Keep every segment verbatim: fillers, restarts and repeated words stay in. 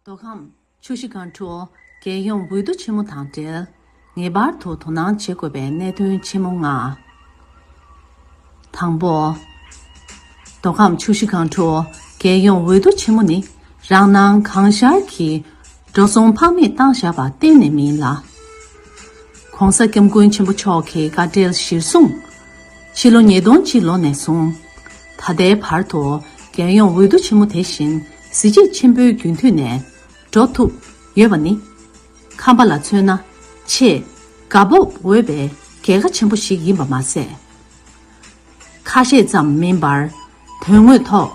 མདོ་ཁམས་ཆུ་བཞི་སྒང་དྲུག་རྒྱལ་ཡོངས་འོས་བསྡུ་ཆེན་མོ་དང་འབྲེལ། ངེས་པར་དུ་དོ་སྣང་བྱེད་དགོས་པའི་གནད་དོན་ཆེན་མོ་ལྔ། དང་པོ། མདོ་ཁམས་ཆུ་བཞི་སྒང་དྲུག་རྒྱལ་ཡོངས་འོས་བསྡུ་ཆེན་མོ་ནི་རང་སྣང་གང་ཤར་གྱིས་འགྲོ་སོང་ཕངས་མེད་བཏང་བཞག་པ་གཏན་ནས་མིན་ལ། ྋགོང་ས་ྋསྐྱབས་མགོན་ཆེན་པོ་མཆོག་གི་བཀའ་འབྲེལ་གཞིར་བཟུང་། ཕྱི་ལོ་ཉིས་སྟོང་གཅིག་ལོ་ནས་བཟུང་། ད་ལྟའི་བར་དུ་རྒྱལ་ཡོངས་འོས་བསྡུ་ཆེན་མོ་དེ་བཞིན་གཟི་བརྗིད་ཆེན་པོའི་རྒྱུན་མཐུད་ནས་འགྲོ་ཐུབ་ཡོད་པ་ནི། ཁམས་པ་ལ་མཚོན་ན་ཆེས་དགའ་སྤོབས་འོས་པའི་རྒྱལ་ཁ་ཆེན་པོ་ཞིག་ཡིན་པ་མ་ཟད། ཁ་ཤས་ཙམ་མིན་པར་དོན་དངོས་ཐོག་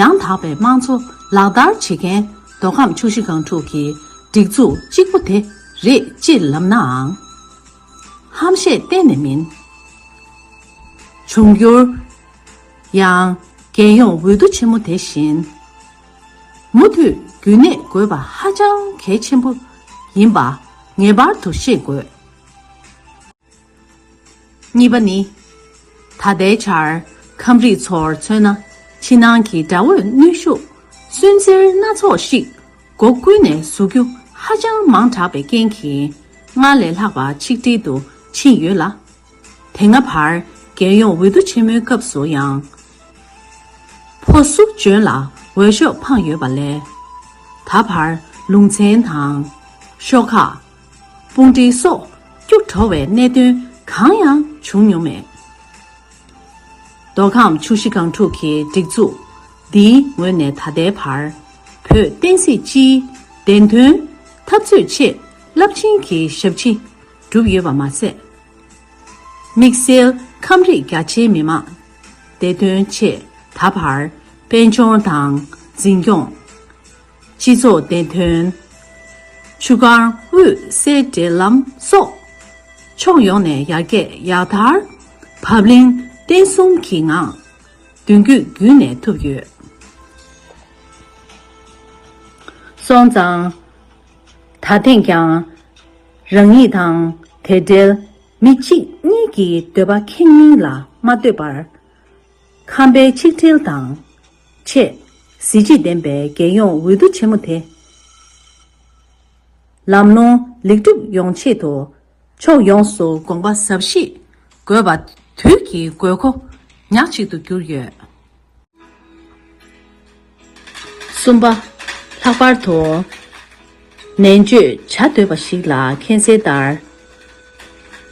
ཡང་དག་པའི་དམངས་གཙོ་ལག་བསྟར་བྱེད་མཁན་མདོ་ཁམས་ཆུ་བཞི་སྒང་དྲུག་གི་སྒྲིག་འཛུགས་གཅིག་པུ་དེ་རེད་ཅེས་ལབ་ནའང་ཧམ་བཤད་གཏན་ནས་མིན། འབྱུང་འགྱུར་ཡང་རྒྱལ་ཡོངས་འོས་བསྡུ་ཆེན་མོ་དེ་བཞིན་མུ་མཐུད་རྒྱུན་གནས་དགོས་པ་ཧ་ཅང་གལ་ཆེན་པོ་ཡིན་པ་ངེས་པར་དུ་ཤེས་དགོས། གཉིས་པ་ནི། ད་ལྟའི་ཆར་ཁམས་རིགས་ཚོར་མཚོན་ན་ཕྱི་ནང་གི་དགྲ་བོའི་གནོན་ཤུགས་སུན་གཙེར་སྣ་ཚོགས་ཤིག་སྒོ་ཀུན་ནས་བཟོ་རྒྱུ་ཧ་ཅང་མང་དྲགས་པའི་རྐྱེན་གྱིས་སྔར་ལས་ལྷག་པ་ཆིག་སྒྲིལ་དུ་ཕྱིན་ཡོད་ལ། དེ་སྔ་བར་རྒྱལ་ཡོངས་འོས་བསྡུ་ཆེན་མོའི་སྐབས་སུ་ཡང་། ཕོ་སུ་འཇོན་ལ་འོས་ཤོག་འཕངས་ཡོད་པ་ལས། ད་བར་ལུང་ཚན་དང་། ཤོག་ཁག་དཔུང་སྒྲིག་སོགས་སྐྱུག་བྲོ་བའི་གནད་དོན་གང་ཡང་བྱུང་མྱོང་མེད། མདོ་ཁམས་ཆུ་བཞི་སྒང་དྲུག་གི་སྒྲིག་འཛུགས་འདིའི་ངོས་ནས་ད་ལྟའི་བར་བོད་བསྟན་སྲིད་སྤྱིའི་བདེན་དོན་འཐབ་རྩོད་ཆེད་རླབས་ཆེན་གྱི་ཞབས་ཕྱི་བསྒྲུབས་ཡོད་པ་མ་ཟད། དམིགས་བསལ་ཁམས་རིགས་རྒྱ་ཆེའི་མི་མང་བདེ་དོན་ཆེད་ད་བར་དཔལ་འབྱོར་དང་འཛིན་སྐྱོང་། སྤྱི་ཚོགས་བདེ་དོན། ཆུ་དཀར་དབུས་སའི་འབྲེལ་ལམ་སོགས་ཕྱོགས་ཡོངས་ནས་ཡར་རྒྱས་ཡར་དར་བབ་བརླིང་བརྟན་གསུམ་གྱི་ངང་མདུན་སྐྱོད་རྒྱུན་ནས་ཐུབ་ཡོད། སོང་ཙང་། ད་ཐེངས་ཀྱང་རང་ཉིད་དང་དེ་འབྲེལ་མི་གཅིག་གཉིས་ཀྱི་འདོད་པ་ཁེངས་མིན་ལ་མ་ལྟོས་པར། ཁམས་པའི་ཆིག་སྒྲིལ་དང་ཆེས་གཟི་བརྗིད་ལྡན་པའི་རྒྱལ་ཡོངས་འོས་བསྡུ་ཆེན་མོ་དེ་ལམ་ལྷོང་ལེགས་གྲུབ་ཡོང་ཆེད་དུ་ཕྱོགས་ཡོངས་སུ་དགོངས་པ་ཟབ་བཞེས་དགོས་པ་དུས་ཀྱི་དགོས་མཁོ་ཉག་གཅིག་ཏུ་གྱུར་ཡོད། གསུམ་པ། ལྷག་པར་དུ་ནན་བརྗོད་བྱ་འདོད་པ་ཞིག་ལ་མཁྱེན་གསལ་ལྟར།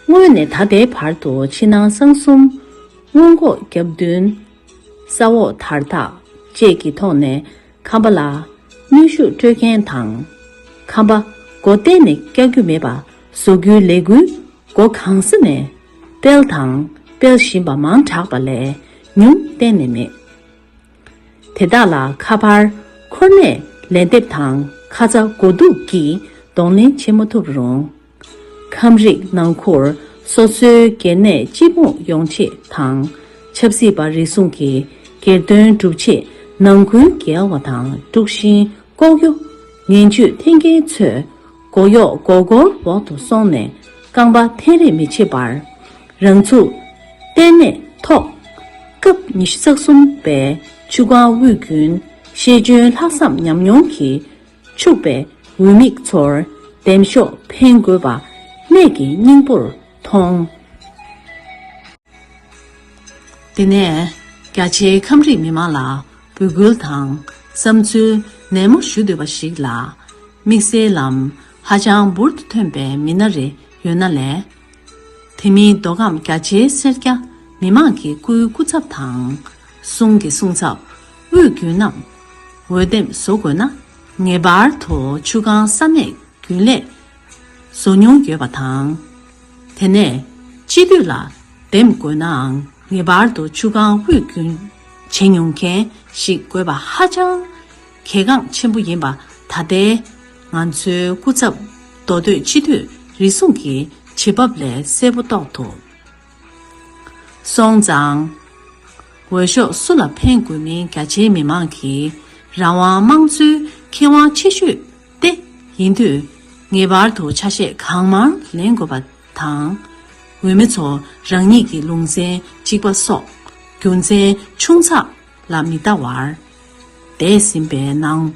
སྔོན་ནས་ད་ལྟའི་བར་དུ་ཕྱི་ནང་གསང་གསུམ་སྔོན་འགོག་བརྒྱབ་བསྟུན། ས་འོག་དར་ཐག་བཅས་ཀྱི་ཐོག་ནས་ཁམས་པ་ལ་གནོན་ཤུགས་སྤྲོད་མཁན་དང་། ཁམས་པ་མགོ་གཏན་ནས་བཀྱག་རྒྱུ་མེད་པ་བཟོ་རྒྱུའི་ལས་འགུལ་སྒོ་གང་ས་ནས་སྤེལ་དང་སྤེལ་བཞིན་པ་མང་དྲགས་པ་ལས་ཉུང་གཏན་ནས་མེད། དེ་དག་ལ་ཁ་པར་འཁོར་ནས་ལན་འདེབས་དང་ཁ་ཚ་དགོས་གཏུགས་ཀྱིས་གདོང་ལེན་བྱེད་མ་ཐུབ་རུང་། ཁམས་རིགས་ནང་ཁུལ་སོ་སོའི་སྒེར་ནད་སྤྱི་སྤོང་ཡོང་ཆེད་དང་། ཆབ་སྲིད་པ་རེ་ཟུང་གི་སྒེར་དོན་སྒྲུབ་ཆེད་ནང་ཁུལ་འགལ་བ་དང་དཀྲུག་ཤིང་ལྐོག་གཡོ། ངན་ཇུས་འཐེན་མཁན་ཚོས་མགོ་གཡོག་མགོ་སྐོར་འོག་ཏུ་སོང་ནས་རྐང་པ་འཐེན་རེས་མི་བྱེད་པར། རང་ཚུགས་བརྟན་གནས་ཐོག་སྐབས་ཉི་ཤུ་རྩ་གསུམ་པའི་ཆུ་སྒང་དབུས་རྒྱུན་ཤེས་འཇོན་ལྷག་བསམ་ཉམས་མྱོང་གིས་ཕྱུག་པའི་འོས་དམིགས་ཚོར་འདེམས་ཤོག་འཕེན་དགོས་པ་གནད་ཀྱི་སྙིང་པོར་མཐོང་། དེ་ནས་རྒྱ་ཆེའི་ཁམས་རིགས་མི་མང་ལ་འབོད་སྐུལ་དང་བསམ་ཚུལ་ནན་མོ་ཞུ་འདོད་པ་ཞིག་ལ། དམིགས་བསལ་ལམ་ཧ་ཅང་འབུར་དུ་ཐོན་པའི་མི་སྣ་རེ་ཡོད་ན་ལས། དེ་མིན་མདོ་ཁམས་རྒྱ་ཆེའི་སེར་སྐྱ་མི་མང་གི་སྐུའི་སྐུ་ཚབ་དང་། གསུང་གི་གསུང་ཚབ་དབུས་རྒྱུན་རྣམས་འོས་འདེམས་བཟོ་དགོས་ན། ངེས་པར་དུ་ཆུ་སྒང་ས་གནས་རྒྱུན་ལས་བཟོ་མྱོང་ཡོད་པ་དང་། དེ་ནས་སྤྱི་འཐུས་ལ་འདེམས་དགོས་ནའང་ངེས་པར་དུ་ཆུ་སྒང་དབུས་རྒྱུན་བྱེད་མྱོང་མཁན་ཞིག་དགོས་པ་ཧ་ཅང་གལ་འགངས་ཆེན་པོ་ཡིན་པ་ད་ལྟའི་ང་ཚོའི་སྐུ་ཚབ་མདོ་སྟོད་སྤྱི་འཐུས་རེ་ཟུང་གི་བྱེད་བབ་ལས་གསལ་པོ་རྟོགས་ཐུབ། སོང་ཙང་། འོས་ཤོག་སུ་ལ་འཕེན་དགོས་མིན་རྒྱ་ཆེའི་མི་མང་གི་རང་དབང་དམངས་གཙོའི་ཁེ་དབང་ཆེ་ཤོས་དེ་ཡིན་དུས། ངེས་པར་དུ་ཆ་ཤས་གང་མང་ལེན་དགོས་པ་དང་། འོས་མི་ཚོ་རང་ཉིད་ཀྱི་ལུང་ཚན་གཅིག་པ་སོགས་རྒྱུ་མཚན་ཆུང་ཙག་ལ་མི་ལྟ་བར། འདས་ཟིན་པའི་ནང་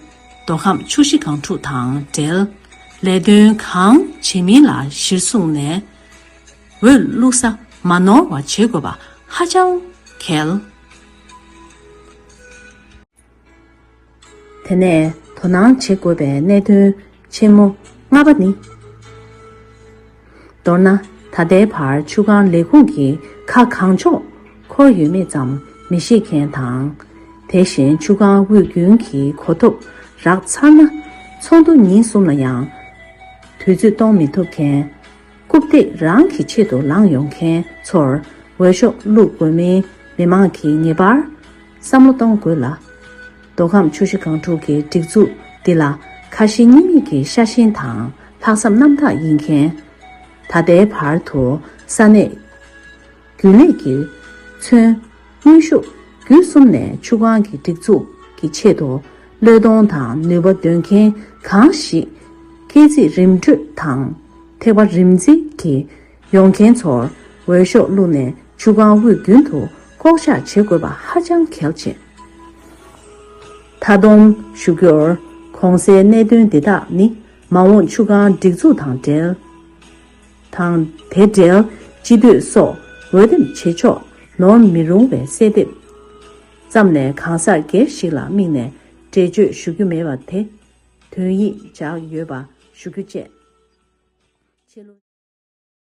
མདོ་ཁམས་ཆུ་བཞི་སྒང་དྲུག་དང་འབྲེལ། ལས་དོན་གང་བྱེད་མིན་ལ་གཞིར་བཟུང་ནས་འོས་བླུག་ས་མ་ནོར་བ་བྱེད་དགོས་པ་ཧ་ཅང་གལ། དེ་ནས་དོ་སྣང་བྱེད་དགོས་པའི་གནད་དོན་ཆེན་མོ་ལྔ་པ་ནི། མདོར་ན། ད་ལྟའི་བར་ཆུ་སྒང་ལས་ཁུངས་ཀྱི་ཁ་གང་ཕྱོགས་འཁོར་ཡོད་མེད་ཙམ་མི་ཤེས་མཁན་དང་། དེ་བཞིན་ཆུ་སྒང་དབུས་རྒྱུན་གྱི་གོ་ཐོབ་རག་ཚར་ན། ཚོགས་འདུ་ཉིན་གསུམ་ལ་ཡང་དུས་ཚོད་གཏོང་མི་ཐུབ་མཁན། རྐུབ་སྟེགས་རང་གི་ཆེད་དུ་ལངས་ཡོང་མཁན་ཚོར་འོས་ཤོག་བླུག་དགོས་མིན་མི་མང་གིས་ངེས་པར་བསམ་བློ་གཏོང་དགོས་ལ། མདོ་ཁམས་ཆུ་བཞི་སྒང་དྲུག་གི་སྒྲིག་འཛུགས་འདི་ལ་ཁ་ཞེ་གཉིས་མེད་ཀྱི་ཤ་ཞེན་དང་ལྷག་བསམ་རྣམ་དག་ཡིན་མཁན། ད་ལྟའི་བར་དུ་ས་གནས་རྒྱུན་ལས་ཀྱིས་མཚོན་དངོས་ཤུགས་བརྒྱུད་གསུམ་ནས་ཆུ་སྒང་གི་སྒྲིག་འཛུགས་ཀྱི་ཆེད་དུ་བློས་གཏོང་དང་ནུས་པ་འདོན་མཁན་གང་ཞིག་སྐད་ཚིག་རིམ་གྲོས་དང་ཐེག་པ་རིམ་འཛིན་གྱིས་ཡོང་མཁན་ཚོར་འོས་ཤོག་བླུགས་ནས་ཆུ་སྒང་དབུས་རྒྱུན་དུ་བཀོག་བཞག་བྱེད་དགོས་པ་ཧ་ཅང་གལ་ཆེ། མཐའ་སྡོམ་ཞུ་རྒྱུར། གོང་གསལ་གནད་དོན་འདི་དག་ནི་མ་འོངས་ཆུ་སྒང་སྒྲིག་འཛུགས་དང་འབྲེལ། དང་དེ་འབྲེལ་སྤྱི་འཐུས་སོགས་འོས་འདེམས་བྱེད་ཕྱོགས་ནོར་མི་རུང་བའི་གསལ་འདེབས་ཙམ་ལས་གང་ཟག་སྒེར་ཞིག་ལ་དམིགས་ནས་འགྲེལ་བརྗོད་ཞུ་རྒྱུ་མེད་པ་དེ་དོན་ཡིད་འཇགས་ཡོད་པ་ཞུ་རྒྱུ་བཅས།